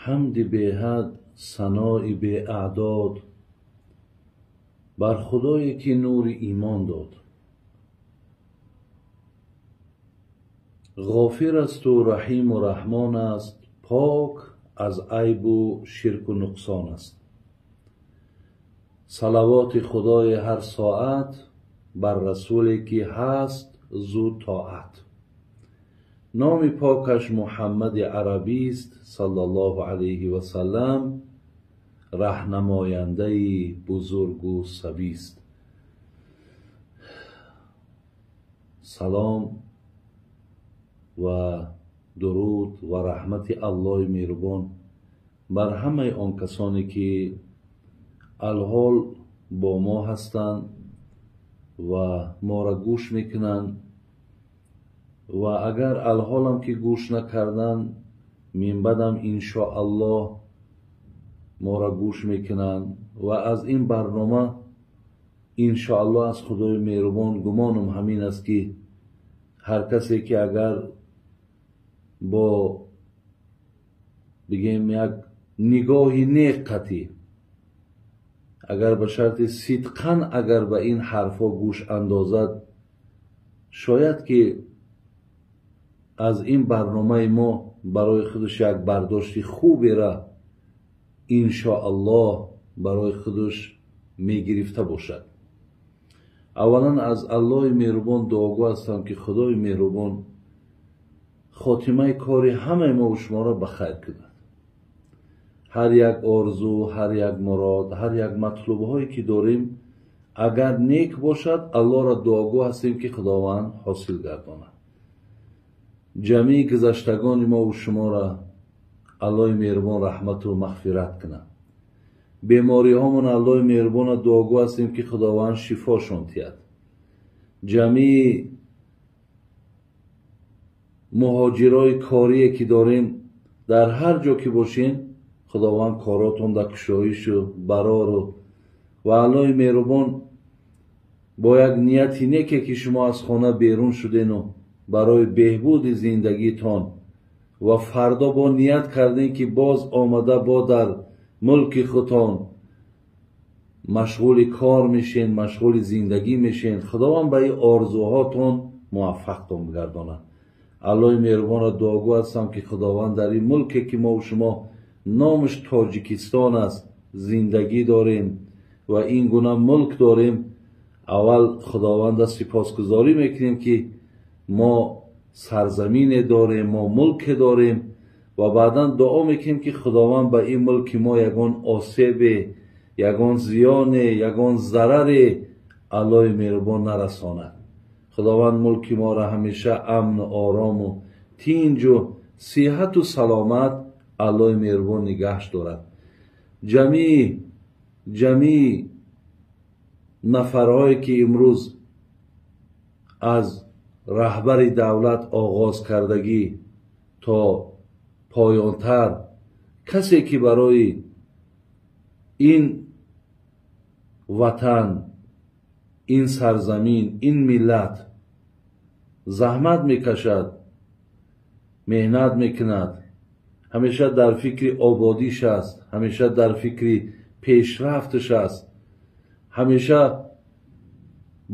Ҳамди беҳад, санои беаъдод бар Худое ки нури имон дод. Ғофир асту раҳиму раҳмон аст, пок аз айбу ширку нуқсон аст. Салавоти Худои ҳар соат бар расуле ки ҳаст зу тоат. Номи покаш Муҳаммади арабист, саллаллоҳу алайҳи васаллам, раҳнамояндаи бузургу сабист. Салом ва дуруд ва раҳмати Аллоҳи меҳрубон бар ҳамаи он касоне ки алҳол бо мо ҳастанд ва моро гӯш мекунанд, ва агар алҳолам ки гӯш накарданд, минбаъдам иншоаллоҳ моро гӯш мекунанд ва аз ин барнома иншоаллоҳ аз Худои меҳрубон гумонам ҳамин аст ки ҳар касе ки агар бо бигем як нигоҳи нек қатӣ, агар ба шарти сидқан агар ба ин ҳарфҳо гӯш андозад, шояд ки аз ин барномаи мо барои худаш як бардошти хубера иншоаллоҳ барои худаш мегирифта бошад. Аввалан аз Аллоҳи меҳрубон дуогӯ ҳастам ки Худои меҳрубон хотимаи кори ҳамаи мо шуморо ба хайр кунад. Ҳар як орзу, ҳар як мурод, ҳар як матлубҳое ки дорем, агар нек бошад, Аллоҳро дуогӯ ҳастем ки Худованд ҳосил гардонад. Ҷамъи гузаштагони мо шуморо Аллоҳи меҳрубон раҳмату мағфират кунад. Бемориҳомон Аллоҳи меҳрубонро дуогӯ ҳастем ки Худованд шифошон диҳад. Ҷамъи муҳоҷирои корие ки дорем, дар ҳар ҷо ки бошем, Худованд коротон дар кушоишу барору ва Аллоҳи меҳрубон бо як нияти неке ки шумо аз хона берун шудену барои беҳбуди зиндагитон ва фардо бо ният кардем ки боз омада бо дар мулки худтон машғули кор мешен, машғули зиндагӣ мешен, Худованд ба ин орзуҳотон муваффақтон бигардонад. Аллоҳи меҳрубонро дуогӯ ҳастам ки Худованд дар ин мулке ки мо шумо номаш Тоҷикистон аст зиндагӣ дорем ва ин гуна мулк дорем, аввал Худованда сипосгузорӣ мекунем ки мо сарзамине дорем, мо мулке дорем ва баъдан дуо мекунем ки Худованд ба ин мулки мо ягон осебе, ягон зиёне, ягон зараре Аллоҳи меҳрубон нарасонад. Худованд мулки моро ҳамеша амну орому тинҷу сиҳату саломат Аллоҳи меҳрубон нигаҳш дорад. Ҷамъи нафарҳое ки имрӯз аз раҳбари давлат оғоз кардагӣ то поёнтар, касе ки барои ин ватан, ин сарзамин, ин миллат заҳмат мекашад, меҳнат мекунад, ҳамеша дар фикри ободиш аст, ҳамеша дар фикри пешрафташ аст, ҳамеша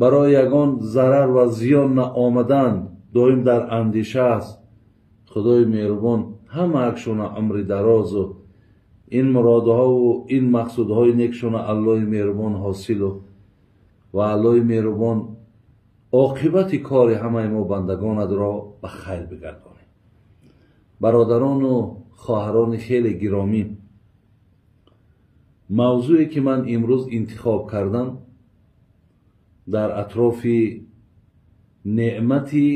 барои ягон зарар ва зиён наомадан доим дар андеша аст. Худои меҳрубон ҳамаакшона умри дарозу ин муродҳову ин мақсудҳои некшона Аллоҳи меҳрубон ҳосилу ва Аллоҳи меҳрубон оқибати кори ҳамаи мо бандагонадро ба хайр бигардонед. Бародарону хоҳарони хеле гиромӣ, мавзӯе ки ман имрӯз интихоб кардам дар атрофи неъмати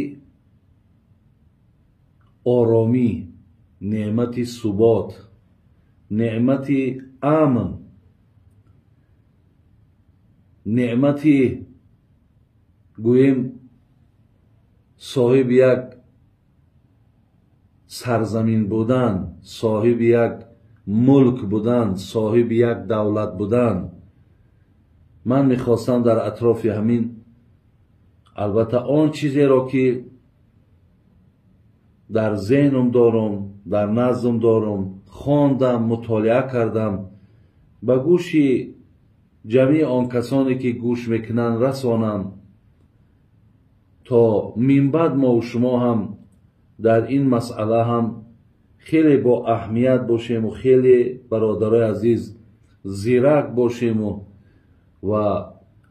оромӣ, неъмати субот, неъмати амн, неъмати гӯем соҳиби як сарзамин будан, соҳиби як мулк будан, соҳиби як давлат будан. Ман мехостам дар атрофи ҳамин, албатта он чизеро ки дар зеҳнам дорам, дар наздам дорам, хондам, мутолиа кардам, ба гӯши ҷамъи он касоне ки гӯш мекунанд расонам, то минбаъд мову шумо ҳам дар ин масъала ҳам хеле бо аҳамият бошему хеле, бародарои азиз, зирак бошему ва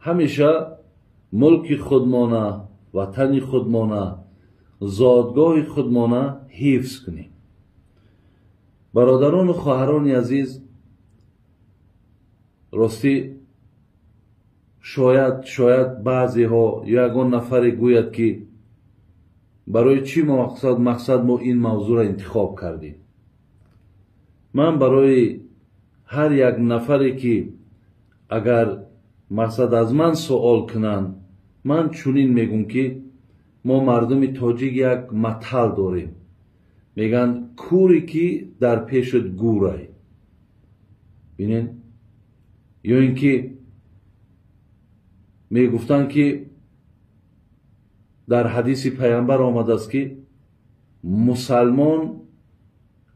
ҳамеша мулки худмона, ватани худмона, зодгоҳи худмона ҳифз кунем. Бародарону хоҳарони азиз, ростӣ шояд баъзеҳо ё ягон нафаре гӯяд, ки барои чӣ мақсад мо ин мавзӯъро интихоб кардем. Ман барои ҳар як нафаре ки агар мақсад аз ман суол кунанд, ман чунин мегӯм, ки мо мардуми тоҷик як матал дорем, мегӯянд: кӯре ки дар пешат гӯрай. Бинен, ё ин ки мегуфтанд, ки дар ҳадиси паямбар омадааст, ки мусалмон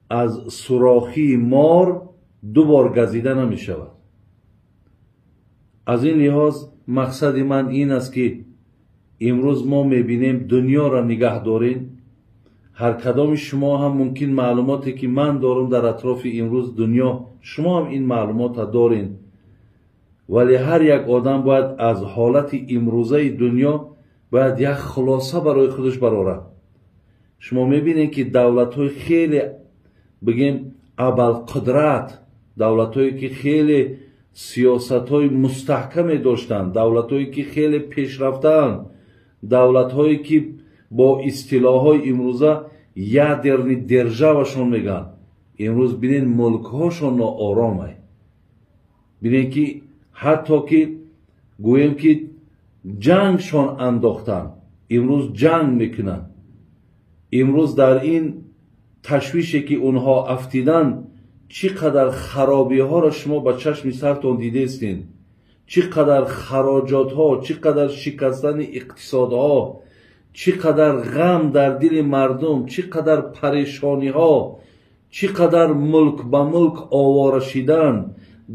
аз сурохии мор ду бор газида намешавад. Аз ин лиҳоз мақсади ман ин аст, ки имрӯз мо мебинем, дунёро нигаҳ дорем. Ҳар кадоми шумо ҳам мумкин маълумоте ки ман дорам дар атрофи имрӯз дунё, шумо ҳам ин маълумотро дорем, вале ҳар як одам бояд аз ҳолати имрӯзаи дунё бояд як хулоса барои худаш барорад. Шумо мебинед, ки давлатҳои хеле, бигем, абарқудрат, давлатҳое ки хеле сиёсатҳои мустаҳкаме доштанд, давлатҳое ки хеле пешрафтаанд, давлатҳое ки бо истилоҳҳои имрӯза ядерный держава шон мегӯянд, имрӯз бинед, мулкҳошон нооромай. Бинед, ки ҳатто ки гӯем, ки ҷангшон андохтанд, имрӯз ҷанг мекунанд. Имрӯз дар ин ташвише ки онҳо афтиданд, чӣ қадар харобиҳоро шумо ба чашми сартон дидаистед, чӣ қадар хароҷотҳо, чӣ қадар шикастани иқтисодҳо, чӣ қадар ғам дар дили мардум, чӣ қадар парешониҳо, чӣ қадар мулк ба мулк овора шидан,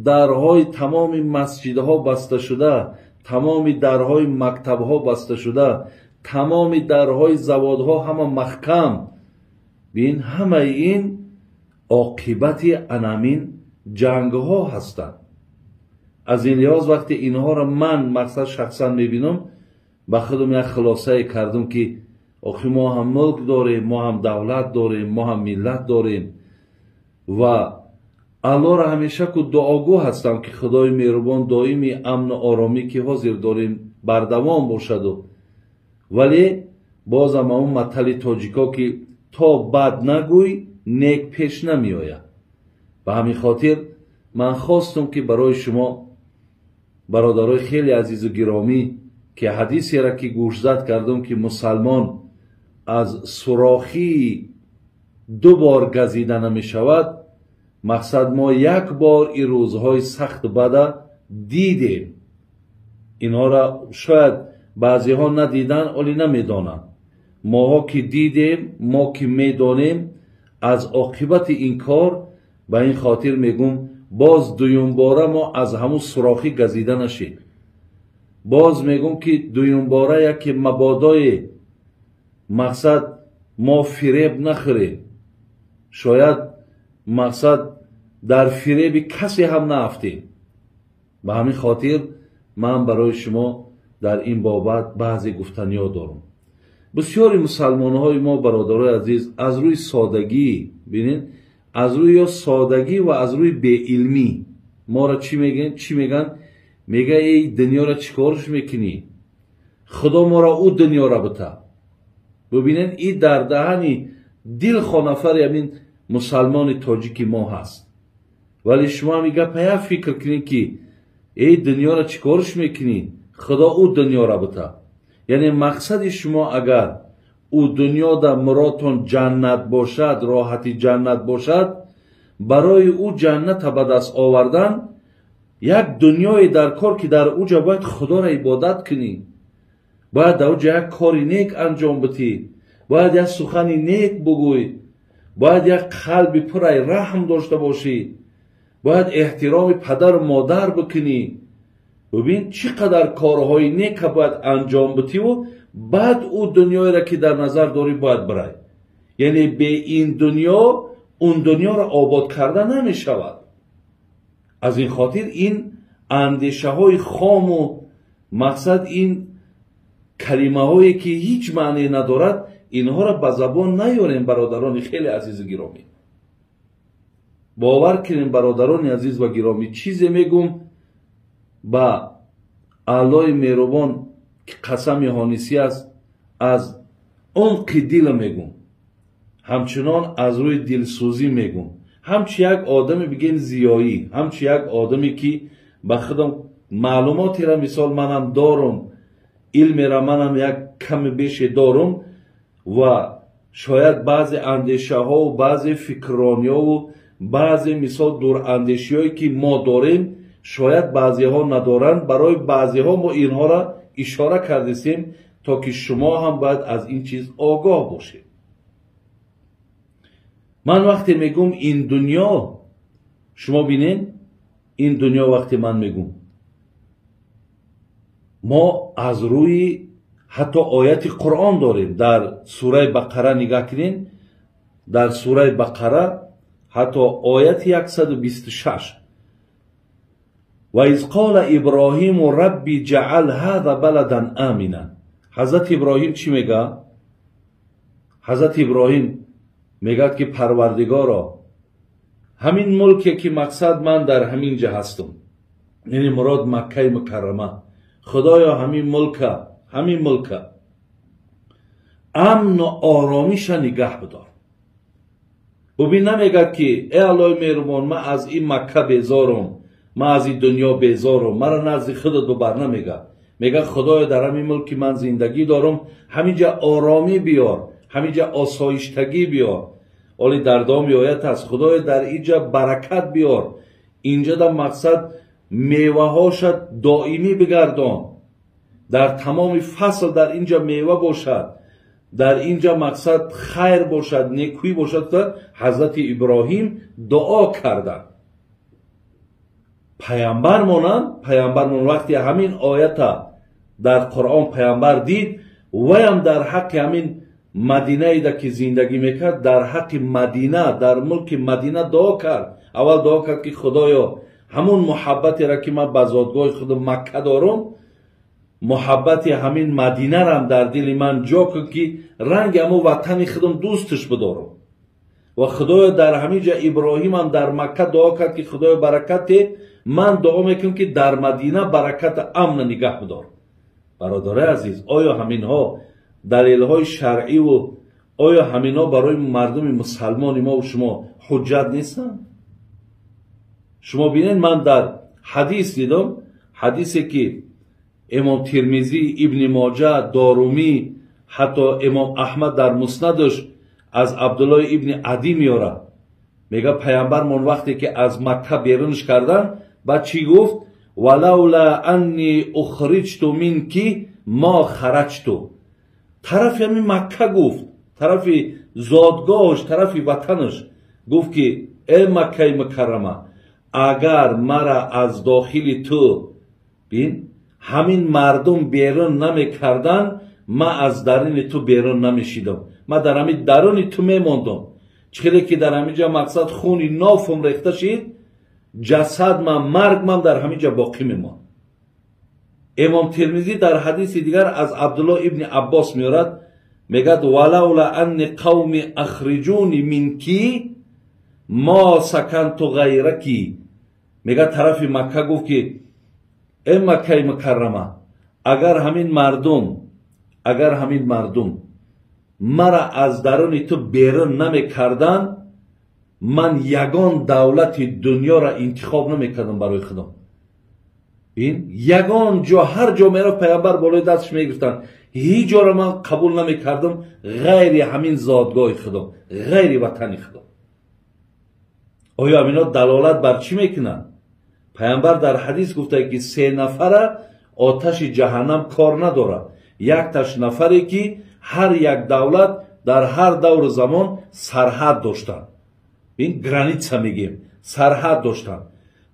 дарҳои тамоми масҷидҳо баста шуда, тамоми дарҳои мактабҳо баста шуда, тамоми дарҳои заводҳо ҳама маҳкам. Бин, ҳамаи ин оқибати анамин ҷангҳо ҳастанд. Аз ин лиҳоз вақте инҳоро ман мақсад шахсан мебинам, ба худам як хулосае кардам, ки охи мо ҳам мулк дорем, мо ҳам давлат дорем, мо ҳам миллат дорем ва Аллоҳро ҳамеша ку дуогӯ ҳастам, ки Худои меҳрубон доими амну оромӣ ки ҳозир дорем бардавом бошаду. Вале бозам он матали тоҷико, ки то бад нагӯй, нек пеш намеояд. Ба ҳамин хотир ман хостум, ки барои шумо, бародарои хеле азизу гиромӣ, ки ҳадисеро ки гӯшзад кардам, ки мусалмон аз сурохии ду бор газида намешавад, мақсад мо як бор ин рӯзҳои сахт бада дидем. Инҳоро шояд баъзеҳо надиданд, оле намедонанд. Моҳо ки дидем, мо ки медонем аз оқибати ин кор, ба ин хотир мегӯм, боз дуюмбора мо аз ҳамун сурохӣ газида нашем. Боз мегӯм, ки дуюмбора яке мабодое мақсад мо фиреб нахӯрем, шояд мақсад дар фиреби касе ҳам наафтем. Ба ҳамин хотир ман барои шумо дар ин бобат баъзе гуфтаниҳо дорам. Бисёри мусалмонҳои мо, бародарои азиз, аз рӯи содагӣ, бинед, аз рӯи ё содагӣ ва аз рӯи беилмӣ моро чӣ мегӯянд? Чӣ мегӯянд? Мега: эй, дунёро чӣ корш мекунӣ? Худо моро ӯ дунёро бита. Бубинед, и дар даҳани дилхо нафари ҳамин мусалмони тоҷики мо ҳаст. Вале шумо ҳами гапа як фикр кунед, ки эй, дунёро чӣ корш мекунӣ? Худо ӯ дунёро бита. Яъне мақсади шумо агар ӯ дунёда муродтон ҷаннат бошад, роҳати ҷаннат бошад, барои ӯ ҷанната ба даст овардан як дунёе дар кор, ки дар ӯ ҷа бояд Худоро ибодат кунӣ, бояд дар ӯ ҷа як кори нек анҷом битӣ, Бояд як сухани нек бугӯй, бояд як қалби пурай раҳм дошта бошӣ, бояд эҳтироми падару модар бикунӣ. Бибин, чӣ қадар корҳои нека бояд анҷом битиву баъд ӯ дунёеро ки дар назар дорӣ бояд бирай. Яъне бе ин дунё он дунёро обод карда намешавад. Аз ин хотир ин андешаҳои хому мақсад, ин калимаҳое ки ҳеҷ маъне надорад, инҳоро ба забон наёрем, бародарони хеле азизу гиромӣ. Бовар кунем, бародарони азиз ва гиромӣ, чизе мегум ба Аллоҳи меҳрубон ки қасами ҳонисӣ аст, аз умқи дила мегум, ҳамчунон аз рӯи дилсӯзӣ мегум, ҳамчи як одаме бигем зиёӣ, ҳамчи як одаме ки ба худам маълумотеро мисол манам дорум, илмеро манам як ками беше дорум ва шояд баъзе андешаҳову баъзе фикррониёву баъзе мисол дурандешиҳое ки мо дорем, шояд баъзеҳо надоранд. Барои баъзеҳо мо инҳоро ишора кардесем, то ки шумо ҳам бояд аз ин чиз огоҳ бошед. Ман вақте мегум ин дунё, шумо бинед, ин дунё вақте ман мегум, мо аз рӯи ҳатто ояти Қуръон дорем. Дар сураи Бақара нигаҳ кунед, дар сураи Бақара ҳатто ояти 126: ва из қола Иброҳиму рабби ҷаъал ҳаза баладан амина. Ҳазрати Иброҳим чӣ мега? Ҳазрати Иброҳим мегӯяд ки Парвардигоро, ҳамин мулке ки мақсад ман дар ҳамин ҷа ҳастам, яъне мурод Маккаи Мукаррама, Худоё, ҳамин мулка, ҳамин мулка амну оромиша нигаҳ бидор. Бубин, намегӯяд ки э Аллоҳи меҳрубон, ман аз ин Макка безорум, ман аз ин дунё безорум, маро назди худат бубар. Намегӯяд, мегӯяд: Худоё, дар ҳамин мулки ман зиндагӣ дорум, ҳаминҷа оромӣ биёр, ҳаминҷа осоиштагӣ биёр. Оли дар давоми оят аст: Худоё, дар инҷа баракат биёр, инҷа дар мақсад меваҳоша доимӣ бигардон, дар тамоми фасл дар инҷа мева бошад, дар инҷа мақсад хайр бошад, некӯӣ бошад. Ҳазрати Иброҳим дуо карданд. Паямбар монанд, паямбармон вақте ҳамин оята дар Қуръон паямбар дид, ваям дар ҳаққи ҳамин Мадинаида ки зиндагӣ мекард, дар ҳаққи Мадина, дар мулки Мадина дуо кард. Аввал дуо кард ки Худоё, ҳамун муҳаббатеро ки ман ба зодгоҳи худ Макка дорум, муҳаббати ҳамин Мадинарам дар дили ман ҷо кун, ки ранги ҳамун ватани худам дӯсташ бидорам. Ва Худоё, дар ҳамин ҷа Иброҳимам дар Макка дуо кард ки Худоё, баракате ман дуо мекунам ки дар Мадина бараката амна нигаҳ бидор. Бародарои азиз, оё ҳаминҳо далелҳои шаръиву оё ҳаминҳо барои мардуми мусалмони мову шумо ҳуҷҷат нестанд? Шумо бинед, ман дар ҳадис дидам, ҳадисе ки имом Тирмизӣ, Ибни Моҷа, Дорумӣ, ҳатто имом Аҳмад дар Муснадаш аз Абдуллои ибни Адӣ меорад. Мега паямбармон вақте ки аз Макка берунш карданд, баъд чӣ гуфт? Валаула анни ухриҷту минки мо хараҷту. Тарафи ҳамин Макка гуфт, тарафи зодгоҳаш, тарафи ватанаш гуфт ки э Маккаи Мукаррама, агар мара аз дохили ту бин ҳамин мардум берун намекарданд, ман аз даруни ту берун намешидам, ман дар ҳамин даруни ту мемондам. Чӣ хеле ки дар ҳамин ҷа мақсад хуни нофум рехта шид, ҷасад ман, марг ман дар ҳамин ҷа боқӣ мемонд. Имом Тирмизӣ дар ҳадиси дигар аз Абдуллоҳ ибни Аббос меорад, мегӯяд: валаула анни қавми ахриҷуни минки мо саканту ғайраки. Мегӯяд тарафи Макка гуфт ки э Маккаи Мукаррама, агар ҳамин мардум, агар ҳамин мардум мара аз даруни ту берун намекарданд, ман ягон давлати дунёро интихоб намекардам барои худам. Ин ягон ҷо, ҳар ҷо мерафт, паямбар болои дасташ мегирифтанд, ҳеҷ ҷоро ман қабул намекардам ғайри ҳамин зодгоҳи худам, ғайри ватани худам. Оё ҳамино далолат бар чӣ мекунанд? Паямбар дар ҳадис гуфта ки се нафара оташи ҷаҳаннам кор надорад. Якташ нафаре ки ҳар як давлат дар ҳар давру замон сарҳад доштанд. Ин граница мегем, сарҳад доштанд.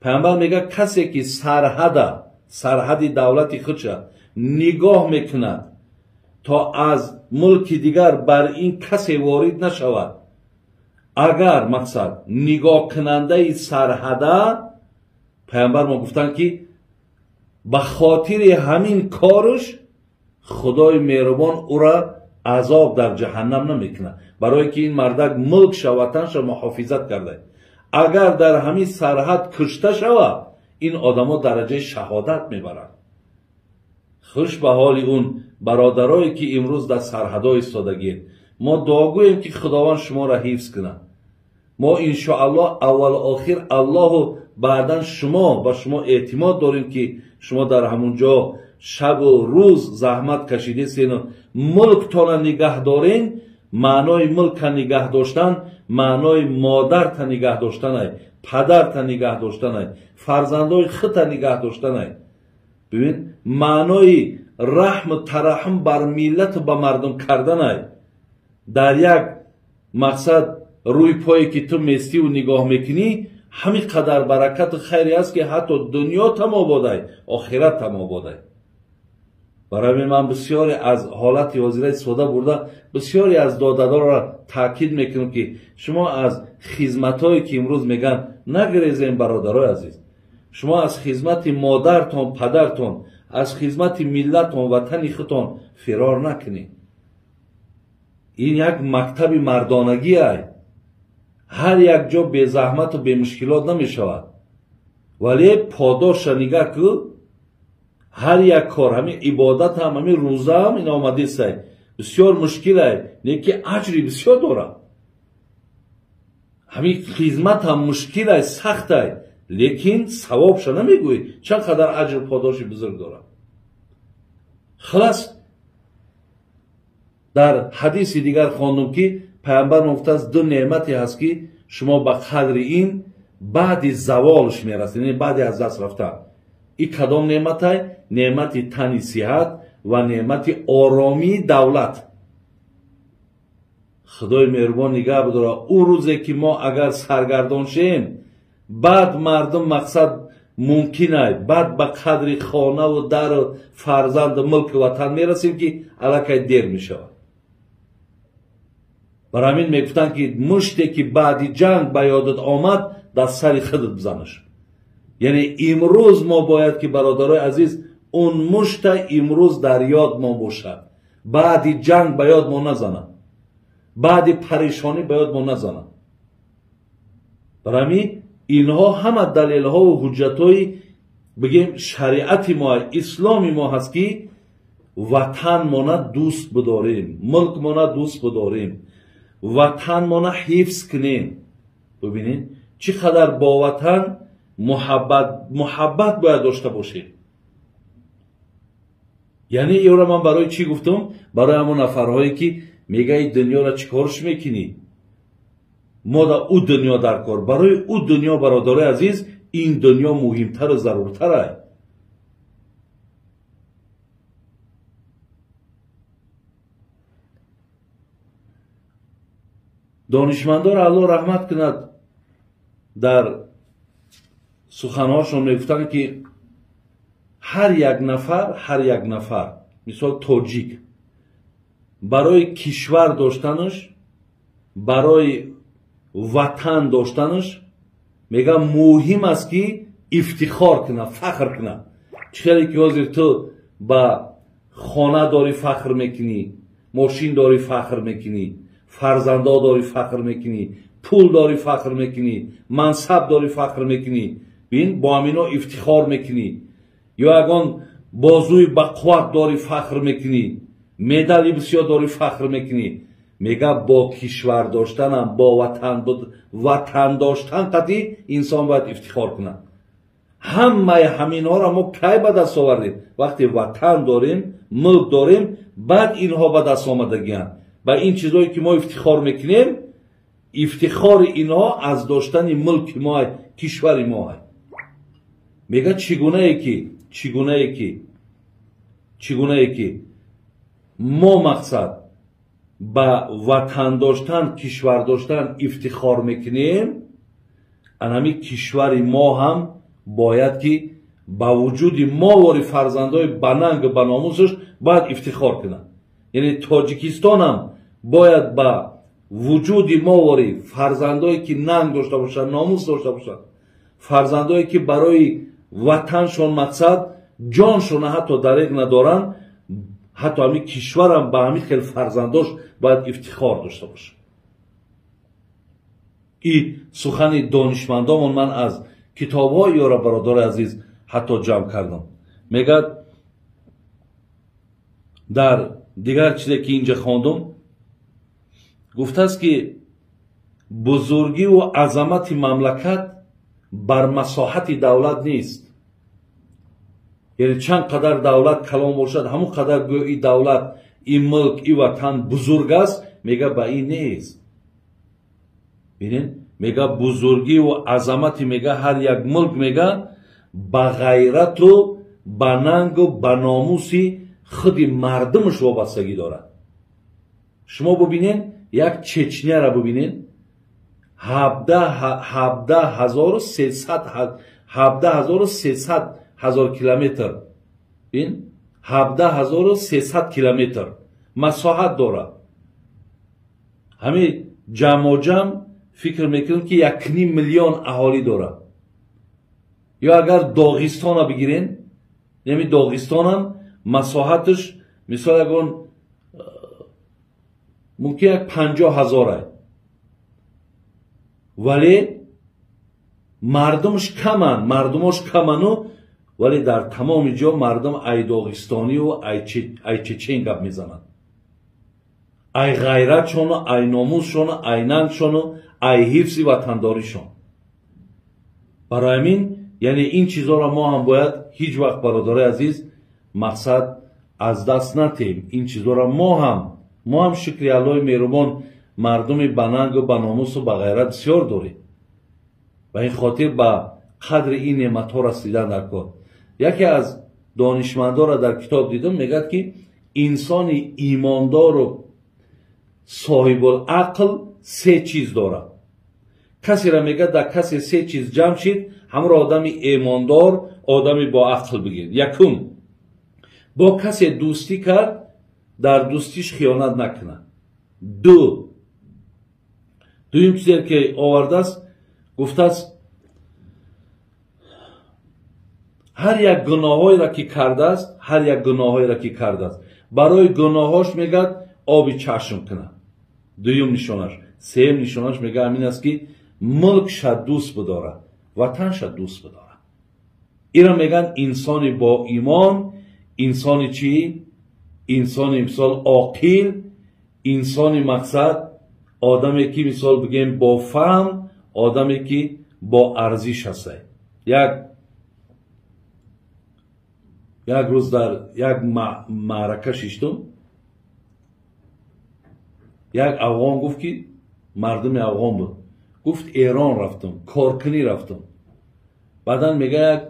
Пайғамбар мегӯяд, касе ки сарҳади давлати худша нигоҳ мекунад то аз мулки дигар бар ин касе ворид нашавад, агар мақсад нигоҳкунандаи сарҳада, пайғамбар мо гуфтанд ки ба хотири ҳамин корш худои меҳрубон ӯра азоб дар ҷаҳаннам намекунад, барое ки ин мардак мулкша, ватанша муҳофизат карда. Агар дар ҳамин сарҳад кушта шавад, ин одамо дараҷаи шаҳодат мебаранд. Хуш ба ҳоли он бародарое ки имрӯз дар сарҳадҳо истодагиед. Мо дуогӯем ки худованд шуморо ҳифз кунад. Мо иншоаллоҳ аввалу охир аллоҳу баъдан шумо, ба шумо эътимод дорем ки шумо дар ҳамон ҷо шабу рӯз заҳмат кашидесену мулктона нигаҳ дорен. Маънои мулка нигаҳ доштан маънои модарта нигаҳ доштанай, падарта нигаҳ доштанай, фарзандои худта нигаҳ доштанай. Бибин, маънои раҳму тараҳум бар миллату ба мардум карданай. Дар як мақсад рӯи пое ки ту местиву нигоҳ мекунӣ, ҳамин қадар баракату хайре аст ки ҳатто дунё тамободай, охират тамободай. Барои ман бисёре аз ҳолати ҳозира истифода бурда, бисёре аз додадорро таъкид мекунам ки шумо аз хизматҳое ки имрӯз мегӯянд нагрезем, бародарои азиз. Шумо аз хизмати модартон, падартон, аз хизмати миллатон, ватани худтон фирор накунед. Ин як мактаби мардонагӣ ай. Ҳар як ҷо безаҳмату бемушкилот намешавад, вале подоша нигаҳ ку. Ҳар як кор, ҳамин ибодат ҳам, ҳамин рӯза ҳам ин омадисай бисёр мушкилай, не ки аҷри бисёр дорад. Ҳамин хизмат ҳам мушкилай, сахтай, лекин савобша намегӯӣ чанд қадар аҷру подоши бузург дорад. Хулас, дар ҳадиси дигар хондум ки пайғамбар гуфтааст ду неъмате ҳаст ки шумо ба қадри ин баъди заволш мерасед, яъне баъди аз даст рафтан. И кадом неъматай? Неъмати тани сиҳат ва неъмати оромии давлат. Худои меҳрубон нигаҳ бидорад. Ӯ рӯзе ки мо агар саргардон шем, баъд мардум мақсад мумкинай, баъд ба қадри хонаву дару фарзанду мулку ватан мерасем ки аллакай дер мешавад. Барои ҳамин мегуфтанд ки муште ки баъди ҷанг ба ёдат омад, дар сари худат бизанаш. Яъне имрӯз мо бояд ки бародарои азиз он мушта имрӯз дар ёд мо бошад, баъди ҷанг ба ёд мо назанад, баъди парешонӣ ба ёд мо назанад. Барои ҳамин инҳо ҳама далелҳову ҳуҷҷатҳои бигем шариати мо, исломи мо ҳаст ки ватанмона дӯст бидорем, мулкмона дӯст бидорем, ватанмона ҳифз кунем. Бибинед чӣ қадар бо ватан муҳаббат бояд дошта бошем. Яъне инро ман барои чӣ гуфтам? Барои ҳамон нафарҳое ки мегаи дунёро чӣ корш мекунӣ, мо да ӯ дунё дар кор. Барои ӯ дунё, бародарои азиз, ин дунё муҳимтару заруртарай. Донишмандоро Аллоҳ раҳмат кунад, дар суханҳошон мегуфтанд ки ҳар як нафар, мисол тоҷик, барои кишвар доштанаш, барои ватан доштанаш мегӯям муҳим аст ки ифтихор кунад, фахр кунад. Чӣ хеле ки ҳозир ту ба хона дорӣ фахр мекунӣ, мошин дорӣ фахр мекунӣ, фарзандо дорӣ фахр мекунӣ, пул дорӣ фахр мекунӣ, мансаб дорӣ фахр мекунӣ, бин бо ҳамино ифтихор мекунӣ, ё ягон бозуи бақувват дорӣ фахр мекунӣ, медали бисёр дорӣ фахр мекунӣ. Мега бо кишвар доштанам, бо ватан доштан қатъи инсон бояд ифтихор кунад. Ҳамаи ҳаминҳоро мо кай ба даст овардем? Вақте ватан дорем, мулк дорем, баъд инҳо ба даст омадагианд. Ба ин чизое ки мо ифтихор мекунем, ифтихори инҳо аз доштани мулки мо, кишвари мо. Мега чигунае ки мо мақсад ба ватан доштан, кишвар доштан ифтихор мекунем, анами кишвари мо ҳам бояд ки ба вуҷуди мо вори фарзандои ба нангу ба номусаш бояд ифтихор кунад. Яъне Тоҷикистонам бояд ба вуҷуди мо вори фарзандое ки нанг дошта бошанд, номус дошта бошанд, фарзандое ки барои ватаншон мақсад ҷоншона ҳатто дареғ надоранд, ҳатто ҳамин кишварам ба ҳамин хел фарзандош бояд ифтихор дошта бошад. И сухани донишмандомон ман аз китобҳои ёра, бародари азиз, ҳатто ҷамъ кардам. Мегӯяд дар дигар чизе ки инҷа хондум, гуфтааст ки бузургиву азамати мамлакат бар масоҳати давлат нест. Яъне чанд қадар давлат калон бошад, ҳамон қадар гӯё и давлат, и мулк, и ватан бузург аст, мега ба ин нест. Бинед, мега бузургиву азамати мега ҳар як мулк мега ба ғайрату ба нангу ба номуси худи мардумаш вобастагӣ дорад. Шумо бубинед, як Чечняра бубинед, 17 300 ҳазор километр, бин, 17 300 километр масоҳат дорад. Ҳамин ҷамъоҷамъ фикр мекунем ки 1,5 миллион аҳолӣ дорад. Ё агар Доғистона бигирем, яъне Доғистонам масоҳаташ мисол ягон мумкин як 50 ҳазора, вале мардумш каманд, мардумош каману, вале дар тамоми ҷо мардум ай доғистониву ай чечен гап мезананд, ай ғайратшону, ай номусшону, ай нангшону, ай ҳифзи ватандоришон. Барои ҳамин, яъне ин чизҳоро мо ҳам бояд ҳеҷ вақт, бародарои азиз, мақсад аз даст натем. Ин чизҳоро мо ҳам, шукри Аллоҳи меҳрубон, мардуми ба нангу ба номусу ба ғайрат бисёр дорем. Ба ин хотир ба қадри ин неъматҳо расидан дар кор. Яке аз донишмандоро дар китоб дидам, мегӯяд ки инсони имондору соҳибулақл се чиз дорад. Касеро мегӯяд, дар касе се чиз ҷамъ шид, ҳамро одами эмондор, одами боақл бигир. Якум, бо касе дӯстӣ кард, дар дӯстиш хиёнат накунад. Ду, дуюм чизе ки овардааст, гуфтааст, ҳар як гуноҳҳоеро ки кардааст, ҳар як гуноҳҳоеро ки кардааст, барои гуноҳҳош мегӯяд оби чашм кунад. Дуюм нишонаш. Сеюм нишонаш, мега, ҳамин аст ки мулкша дӯст бидорад, ватанша дӯст бидорад. Иро мегӯянд инсони боимон, инсони чӣ, инсони мисол оқил, инсони мақсад одаме ки мисол бигем бо фаҳм, одаме ки бо арзиш ҳастай. Як рӯз дар як маърака шиштум, як афғон гуфт ки мардуми афғон буд, гуфт: «Эрон рафтам, коркунӣ рафтам». Баъдан мега, як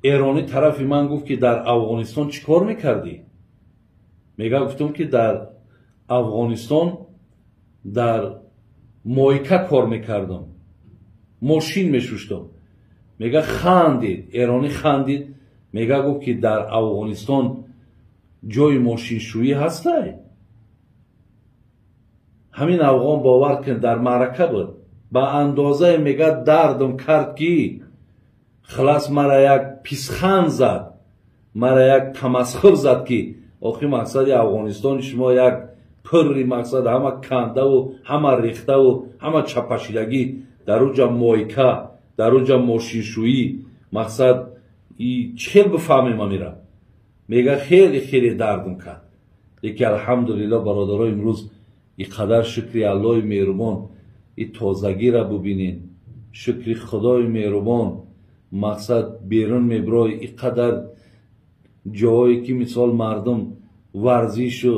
эронӣ тарафи ман гуфт ки дар Афғонистон чӣ кор мекардӣ? Мега, гуфтам ки дар Афғонистон дар мойка кор мекардам, мошин мешуштам. Мега, хандид эронӣ, хандид. Мега, гуфт ки дар Афғонистон ҷои мошиншӯӣ ҳастай? Ҳамин афғон, бовар кун, дар маърака буд, ба андозае, мега, дардам кард ки хилас мара як писхан зад, мара як тамасхур зад ки охи мақсади Афғонистони шумо як пурри мақсад ҳама кандаву ҳама рехтаву ҳама чапашидагӣ, дар уҷа мойка, дар уҷа мошиншӯӣ, мақсад чӣ хел бифаҳмем амира? Мега, хеле хеле дардам кард. Леки алҳамдулилло, бародаро, имрӯз и қадар, шукри Аллоҳи меҳрубон, и тозагиро бубинед. Шукри Худои меҳрубон, мақсад берун мебирой, и қадар ҷоҳое ки мисол мардум варзишу,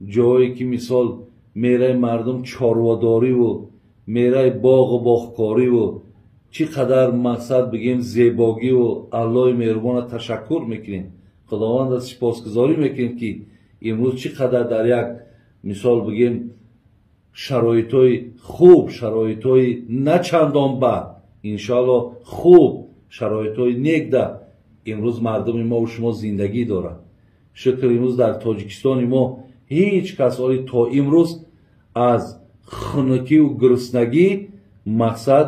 ҷоҳое ки мисол мераи мардум чорводориву, мераи боғу боғкориву, чӣ қадар мақсад бигем зебогиву. Аллоҳи меҳрубона ташаккур мекунем, Худованда сипосгузорӣ мекунем ки имрӯз чӣ қадар дар як Мисол бигем, шароитҳои хуб, шароитҳои начандон бад, иншоалло хуб, шароитҳои нек да имрӯз мардуми мо шумо зиндагӣ дорад. Шукр, имрӯз дар Тоҷикистони мо ҳеҷ кас оли то имрӯз аз хунукиву гуруснагӣ мақсад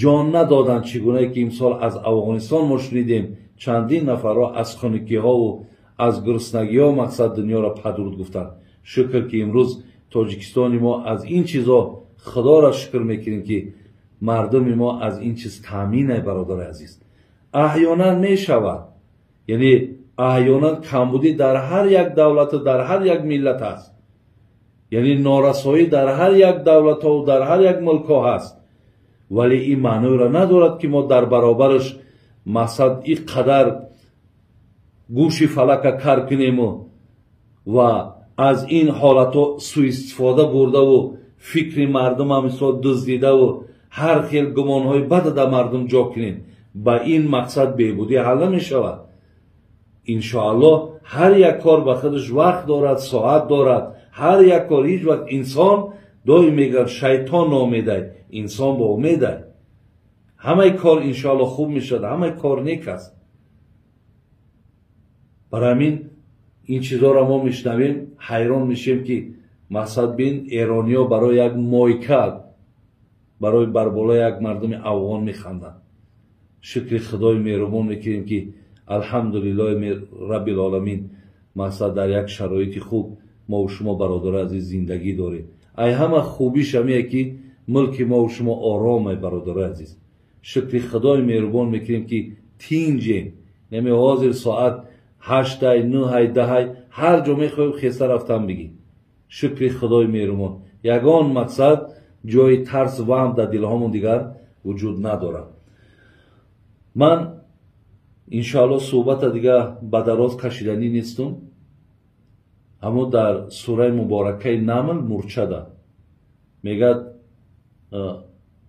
ҷон надоданд, чӣ гунае ки имсол аз Афғонистон мо шунидем, чандин нафарҳо аз хунукиҳову аз гуруснагиҳо мақсад дунёро падруд гуфтанд. Шукр, ки имрӯз Тоҷикистони мо аз ин чизо, Худоро шукр мекунем, ки мардуми мо аз ин чиз таъмин. Ай бародари азиз, аҳёнан мешавад, яъне аҳёнан камбудӣ дар ҳар як давлату дар ҳар як миллат аст, яъне норасоӣ дар ҳар як давлатҳову дар ҳар як мулкҳо ҳаст, вале ин маъноеро надорад, ки мо дар баробараш мақсад ин қадар гӯши фалака кар кунему ва аз ин ҳолатҳо суистифода бурдаву фикри мардума мисол дуздидаву ҳар хел гумонҳои бада дар мардум ҷо кунем. Ба ин мақсад беҳбудӣ ҳал намешавад. Иншоаллоҳ, ҳар як кор ба худаш вақт дорад, соат дорад. Ҳар як кор ҳеҷ вақт инсон доим мегӯяд, шайтон ноумедай, инсон ба умедай. Ҳамаи кор иншоаллоҳ хуб мешавад, ҳамаи кор нек аст. Барои ҳамин ин чизҳоро мо мешунавем, ҳайрон мешем, ки мақсад бин, эрониҳо барои як мойка, барои бар болои як мардуми афғон механданд. Шукри Худои меҳрубон мекунем, ки алҳамдулиллоҳи раббил оламин, мақсад дар як шароити хуб мову шумо, бародари азиз, зиндагӣ дорем. Ай ҳама хубиш ҳамие, ки мулки мову шумо оромай. Бародари азиз, шукри Худои меҳрубон мекунем, ки тинҷем. Нами ҳозир соат 8-ай, 9-ай, 10-ай, ҳар ҷо мехоҳем хеста рафтан бигӣ. Шукри Худои меҳрубон, ягон мақсад ҷои тарс ваҳм дар дилҳомон дигар вуҷуд надорад. Ман иншоалло суҳбата дига ба дароз кашиданӣ нестум. Аммо дар сураи муборакаи Намл мурчада мегӯяд: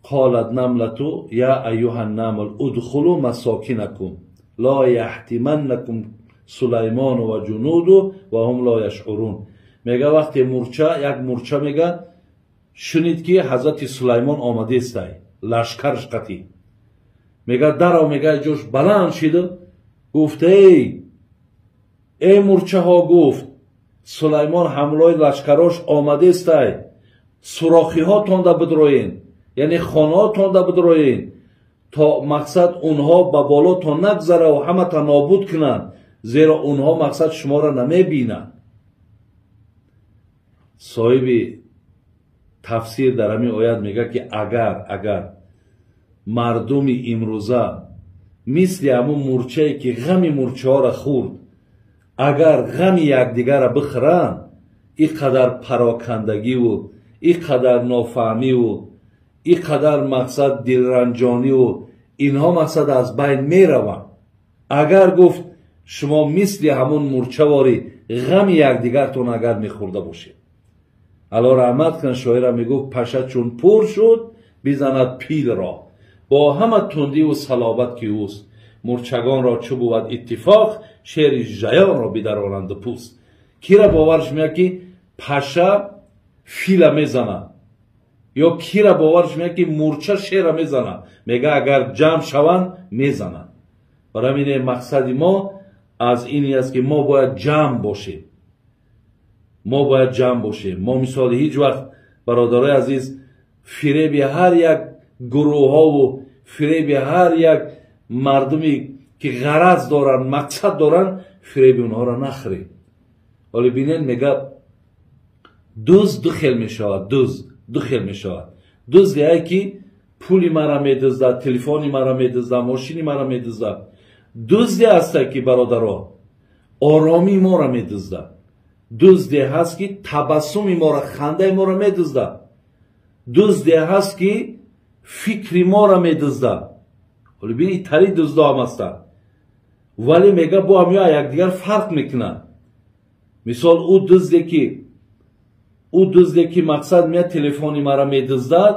قالت نملة يا أيها النمل ادخلوا مساكنكم لا يحطمنكم سليمان وجنوده وهم لا يشعرون. Мега, вақте мурча, як мурча, мега, шунид, ки ҳазрати Сулаймон омадестай лашкарш қатӣ, мега, дарав, мега, ҷош баланд шиду гуфт: «Эй, эй мурчаҳо, — гуфт, — Сулаймон ҳамроҳи лашкарош омадестай, сурохиҳотонда бидроен, яъне хонаҳотонда бидроен, то мақсад онҳо ба болотон нагзараву ҳамата нобуд кунанд, зеро онҳо мақсад шуморо намебинанд». Соҳиби тафсир дар ҳамин оят мегӯяд, ки агар мардуми имрӯза мисли ҳамун мурчае, ки ғами мурчаҳоро хӯрд, агар ғами якдигарро бихӯранд, ин қадар парокандагиву ин қадар нофаҳмиву ин қадар мақсад дилранҷониву инҳо мақсад аз байн мераванд. Агар, гуфт, шумо мисли ҳамун мурчаворӣ ғами якдигартон агар мехӯрда бошед. Алло раҳмат кунад шоира, мегуфт: «Паша чун пур шуд, бизанад пилро бо ҳама тундиву салобат, ки ӯст. Мурчагонро чӯ бувад иттифоқ, шери жаёнро бидаронанду пӯст». Кира боварш меяд, ки паша фила мезанад, ё кира боварш меяд, ки мурча шера мезанад? Мега, агар ҷамъ шаванд, мезананд. Барои ҳамин мақсади мо аз ин аст, ки мо бояд ҷамъ бошем, мо бояд ҷамъ бошем. Мо мисоли ҳеҷ вақт, бародарои азиз, фиреби ҳар як гурӯҳҳову фиреби ҳар як мардуме, ки ғараз доранд, мақсад доранд, фиреби онҳоро нахӯрем. Ҳоле бинед, мега, дузд ду хел мешавад, дузд ду хел мешавад. Дузде ки пули мара медуздад, телефони мара медуздад, мошини мара медуздад. Дузде ҳаста, ки, бародаро, оромии моро медуздад. Дузде ҳаст, ки табассуми моро, хандаи моро медуздад. Дузде ҳаст, ки фикри моро медуздад. Ҳоле бини, тари дуздо ҳам ҳастанд, вале мега, бо ҳамё якдигар фарқ мекунанд. Мисол, ӯ дузде ки мақсад меяд, телефони мара медуздад,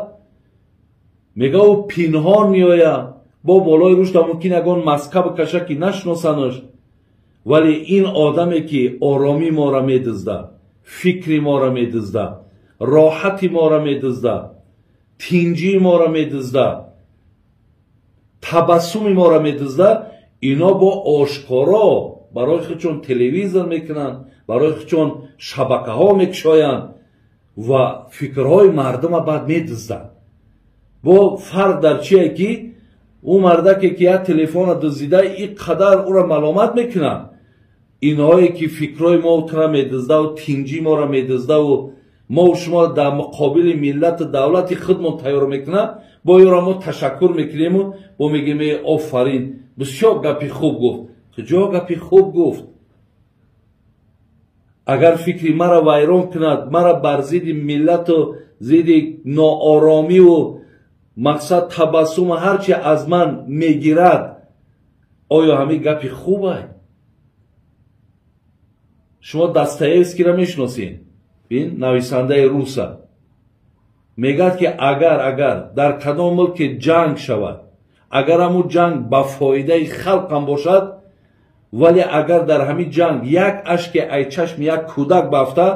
мега, ӯ пинҳон меояд, бо болои рушда мумкин ягон маска бикаша, ки нашиносанаш. Вале ин одаме, ки оромии моро медуздад, фикри моро медузда, роҳати моро медузда, тинҷии моро медузда, табассуми моро медузда, ино бо ошкоро барои худшон телевизор мекунанд, барои худшон шабакаҳо мекушоянд ва фикрҳои мардума баъд медузданд. Бо фарқ дар чие ки ӯ мардаке ки як телефона дуздида ин қадар ӯро маломат мекунанд, инҳое ки фикрҳои мо тура медуздаву тинҷии моро медуздаву мо шумо дар муқобили миллату давлати худмон тайёр мекунад, бо ёро мо ташаккур мекунему бо мегӯем э офарин, бисёр гапи хуб гуфт. Куҷо гапи хуб гуфт? Агар фикри мара вайрон кунад, мара бар зидди миллату зидди нооромиву мақсад табассуму ҳар чи аз ман мегирад, оё ҳамин гапи хубай? Шумо Достоевскиро мешиносед, ин нависандаи руса. Мегӯяд ки агар дар кадом мулке ҷанг шавад, агар ҳамун ҷанг ба фоидаи халқам бошад, вале агар дар ҳамин ҷанг як ашке ай чашми як кӯдак бафта,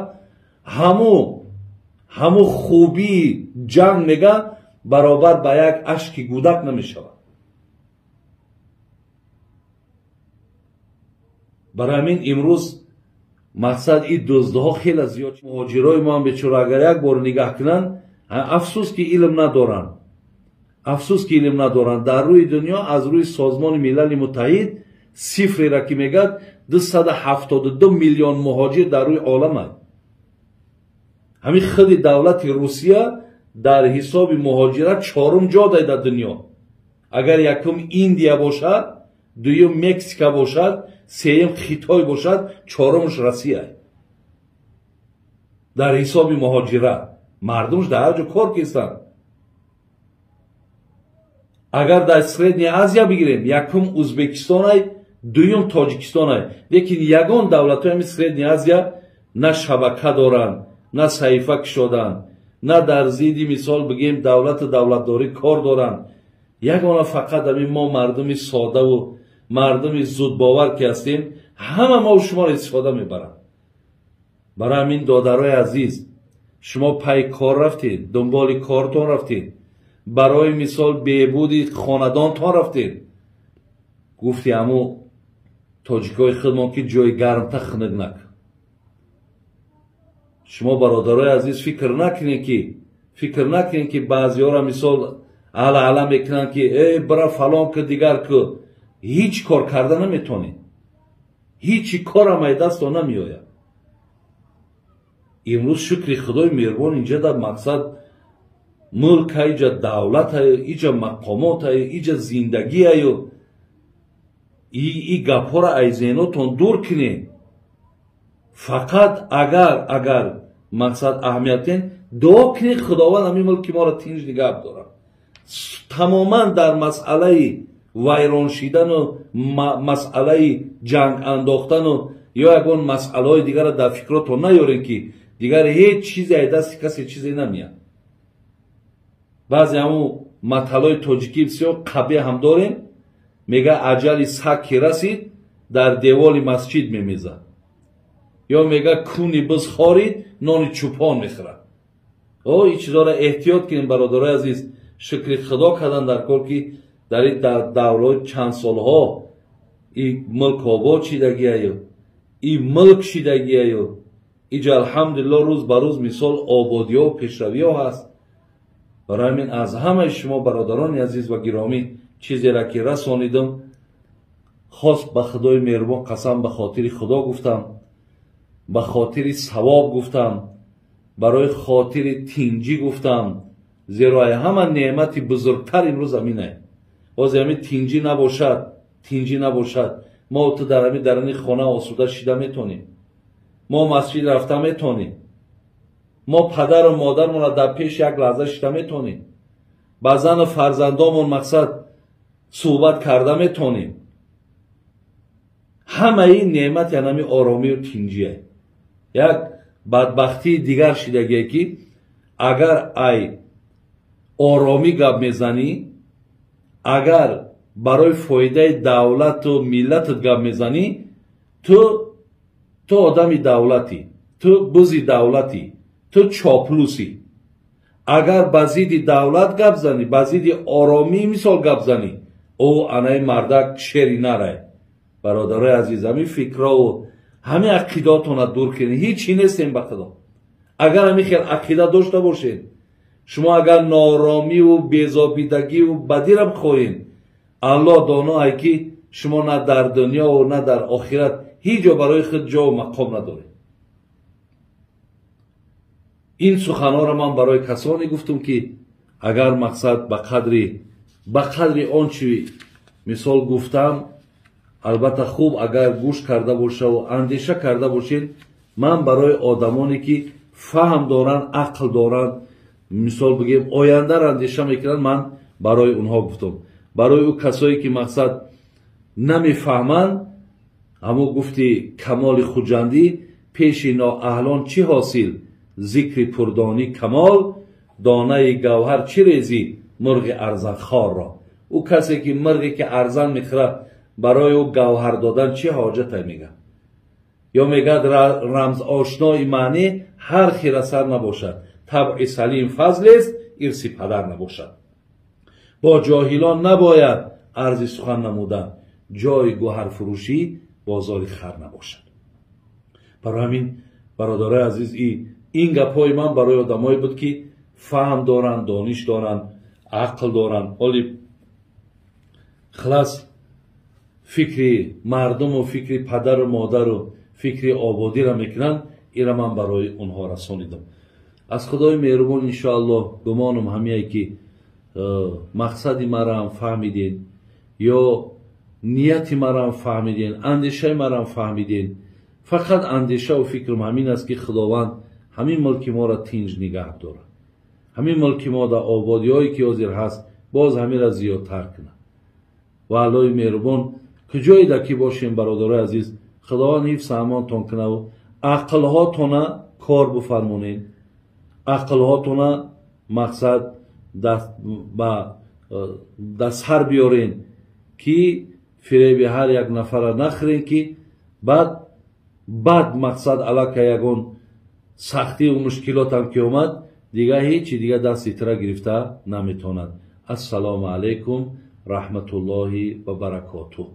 ҳаму хубии ҷанг мега баробар ба як ашки кӯдак намешавад. Барои ҳамин имрӯз мақсад ин дуздҳо хеле зиёд. Муҳоҷирои мо ҳам бечора агар як бор нигаҳ кунанд, афсӯс ки илм надоранд, афсӯс ки илм надоранд. Дар рӯи дунё аз рӯи Созмони Милали Муттаҳид сифреро ки мегӯяд 272 миллион муҳоҷир дар рӯи олам аст. Ҳамин худи давлати Русия дар ҳисоби муҳоҷират чорум ҷо дорад дар дунё. Агар якум Индия бошад, дуюм Мексика бошад, сеюм Хитой бошад, чорумш Россия. Дар ҳисоби муҳоҷират мардумш дар ҳар ҷо кор кистанд. Агар дар Средняя Азия бигирем, якум Узбекистонай, дуюм Тоҷикистонай. Лекин ягон давлатҳои ҳамин Средняя Азия на шабака доранд, на саҳифа кушоданд, на дар зидди мисол бигем давлату давлатдорӣ кор доранд. Ягона фақат ҳамин мо мардуми содаву мардуми зудбовар ки ҳастем, ҳама мо шуморо истифода мебаранд. Барои ҳамин додарои азиз, шумо пай кор рафтед, дунболи кортон рафтед, барои мисол беҳбуди хонадонтон рафтед. Гуфти ҳаму тоҷикои худмон ки ҷои гармта хунук накун. Шумо бародарои азиз фикр накунед ки баъзеҳоро мисол ала-ала мекунанд ки эй бира фалон ку дигар ку. Ҳеҷ кор карда наметонед, ҳеҷи корам ай дастон намеояд. Имрӯз шукри Худои меҳрубон инҷа дар мақсад мулка, иҷа давлата, иҷа мақомота, иҷа зиндагиаю. И гапҳоро ай зеҳнотон дур кунед. Фақат агар мақсад аҳамиятен дуо кунед Худованд ҳамин мулки моро тинҷ нигаҳ дорад. Тамоман дар масъалаи вайрон шидану масъалаи ҷанг андохтану ё ягон масъалаҳои дигарро дар фикротон наёред ки дигар ҳеҷ чизе ай дасти касе чизе намеяд. Баъзе ҳамун маталҳои тоҷикӣ бисёр қабеҳ ҳам дорем, мега аҷали саг ки расид дар деволи масҷид мемезад, ё мега куни биз хорид нони чӯпон мехӯрад. О, ин чизҳоро эҳтиёт кунем бародарои азиз. Шукри Худо кардан дар кор ки дар ин давраҳои чанд солҳо ин мулк обод шидагиаю, ин мулк шидагиаю, иҷа алҳамдулилло рӯз ба рӯз мисол ободиҳо пешравиҳо ҳаст. Барои ҳамин аз ҳамаи шумо бародарони азиз ва гиромӣ чизеро ки расонидам, хос ба Худои меҳрубон қасам ба хотири Худо гуфтам, ба хотири савоб гуфтам, барои хотири тинҷӣ гуфтам, зеро ай ҳама неъмати бузургтар имрӯз ҳаминае. Боз ҳамин тинҷӣ набошад, тинҷӣ набошад, мо ту дар ҳамин даруни хона осуда шида метонем, мо масҷид рафта метонем, мо падару модармонро дар пеш як лаҳза шида метонем, ба зану фарзандомон мақсад суҳбат карда метонем. Ҳамаи неъмат янами оромию тинҷие. Як бадбахтии дигар шидагие ки агар ай оромӣ гап мезанӣ, агар барои фоидаи давлату миллатат гап мезанӣ, ту одами давлатӣ, Ту бузи давлатӣ, ту чоплусӣ. Агар ба зидди давлат гап занӣ, ба зидди оромӣ мисол гап занӣ, ӯ анаи мардак шери нарай. Бародарои азиз, ҳамин фикрову ҳамин ақидаотонро дур кунед. Ҳичи нестем ба Худо. Агар ҳамин хел ақида дошта бошед, шумо агар нооромиву безобидагиву бадира бихоҳед, Аллоҳ доно ай ки шумо на дар дунёву на дар охират ҳеҷ ҷо барои худ ҷову мақом надоред. Ин суханҳоро ман барои касоне гуфтам ки агар мақсад ба қадри он чи мисол гуфтам, албатта хуб агар гӯш карда бошаву андеша карда бошед, ман барои одамоне ки фаҳм доранд, ақл доранд, мисол бигем ояндаро андеша мекунанд, ман барои онҳо гуфтам. Барои ӯ касое ки мақсад намефаҳманд, ҳамо гуфти Камоли Хуҷандӣ: пеши ноаҳлон чӣ ҳосил, зикри пурдонӣ камол, донаи гавҳар чӣ резӣ мурғи арзанхорро. Ӯ касе ки мурғе ки арзан мехӯрад, барои ӯ гавҳар додан чӣ ҳоҷате мегӯяд? Ё мегӯяд рамзошнои маънӣ ҳар хирасар набошад, табъи салим фазлест, ирси падар набошад. Бо ҷоҳилон набояд арзи сухан намудан, ҷои гӯҳарфурӯшӣ бозори хар набошад. Барои ҳамин бародарои азиз, ин гапҳои ман барои одамое буд ки фаҳм доранд, дониш доранд, ақл доранд. Оли хилас фикри мардуму фикри падару модару фикри ободиро мекунанд, инро ман барои онҳо расонидам. Аз Худои меҳрубон иншоаллоҳ гумонам ҳамие ки мақсади мараам фаҳмидед, ё нияти мараам фаҳмидед, андешаи мараам фаҳмидед. Фақат андешаву фикрам ҳамин аст ки Худованд ҳамин мулки моро тинҷ нигаҳ дорад, ҳамин мулки мо дар ободиҳое ки ҳозир ҳаст боз ҳаминро зиёдтар кунад. Ва Аллоҳи меҳрубон куҷоеда ки бошем, бародарои азиз, Худованд ҳифз амонтон кунаву ақлҳотона кор бифармонед, ақлҳотона мақсад ба сар биёрен ки фиреби ҳар як нафара нахӯрен, ки баъд мақсад аллакай ягон сахтиву мушкилотам ки омад, дигар ҳечи дига дасти тира гирифта наметавонад. Ассалому алайкум раҳматуллоҳи ва баракотуҳ.